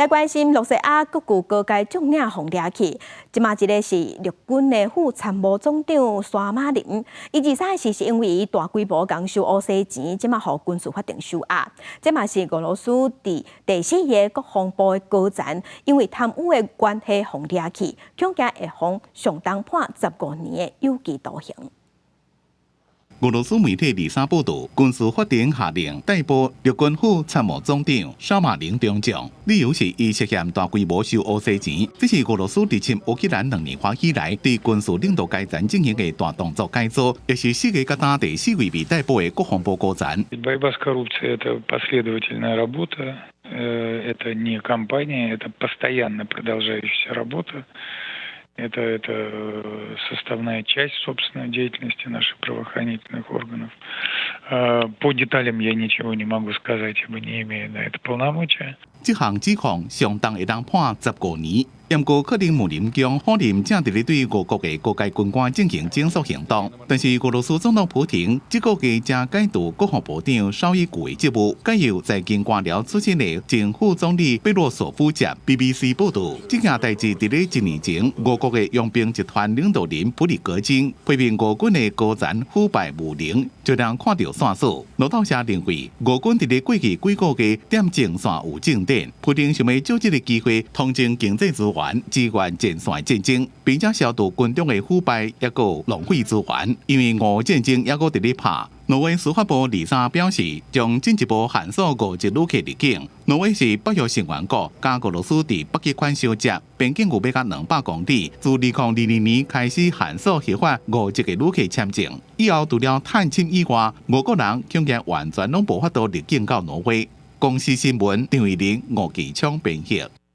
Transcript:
來關心露西亞閣有高階將領予掠去，這馬這个是陸軍的副參謀總長沙馬林，伊二三時是因為大規模共收烏西錢，這馬予軍事法庭收押。這嘛是俄羅斯佇第四个國防部的高層，因為貪污的關係予掠去，恐驚會予相當判15年的有期徒刑。俄羅斯媒體二三報道，軍事法庭下令逮捕陸軍副參謀總長沙馬林中將，理由是伊涉嫌大規模收烏西錢。這是俄羅斯入侵烏克蘭2年外以來，對軍事領導階層進行的大動作改組，也是世界各第四位被逮捕的國防部高層。 Борьба с коррупцией – это последовательная работа, это не кампания, это постоянно продолжающаяся работа. Это составная часть, собственно, деятельности наших правоохранительных органов. По деталям я ничего не могу сказать, ибо не имею на это полномочия. 這項指控相當會當判15年。毋過克里姆林宮否認正佇咧對俄國的高階軍官進行整肅行動，但是俄羅斯總統普廷這個月才解除國防部長紹伊古的職務，改由財經官僚出身的前副總理貝洛索夫接。BBC 報導，這件代誌佇咧一年前，俄國的傭兵集團領導人普里戈金批評俄軍的高層腐敗無能，就讓看著線索。路透社認為，俄軍佇咧過去幾個月踮前線有進展，普丁想欲藉這个機會統整經濟資源，支援前線戰爭，並且消除軍中的腐敗，抑閣浪費資源。因為俄烏戰爭抑閣佇咧拍。挪威司法部二三表示，將進一步限縮俄籍旅客入境。挪威是北約成員國，佮俄羅斯佇北極圈相接，邊境有欲到200公里。自2022年開始限縮核發俄籍的旅客簽證，以後除了探親以外，俄國人恐驚完全攏無法度入境到挪威。公視新聞張慧玲、吳繼昌編譯。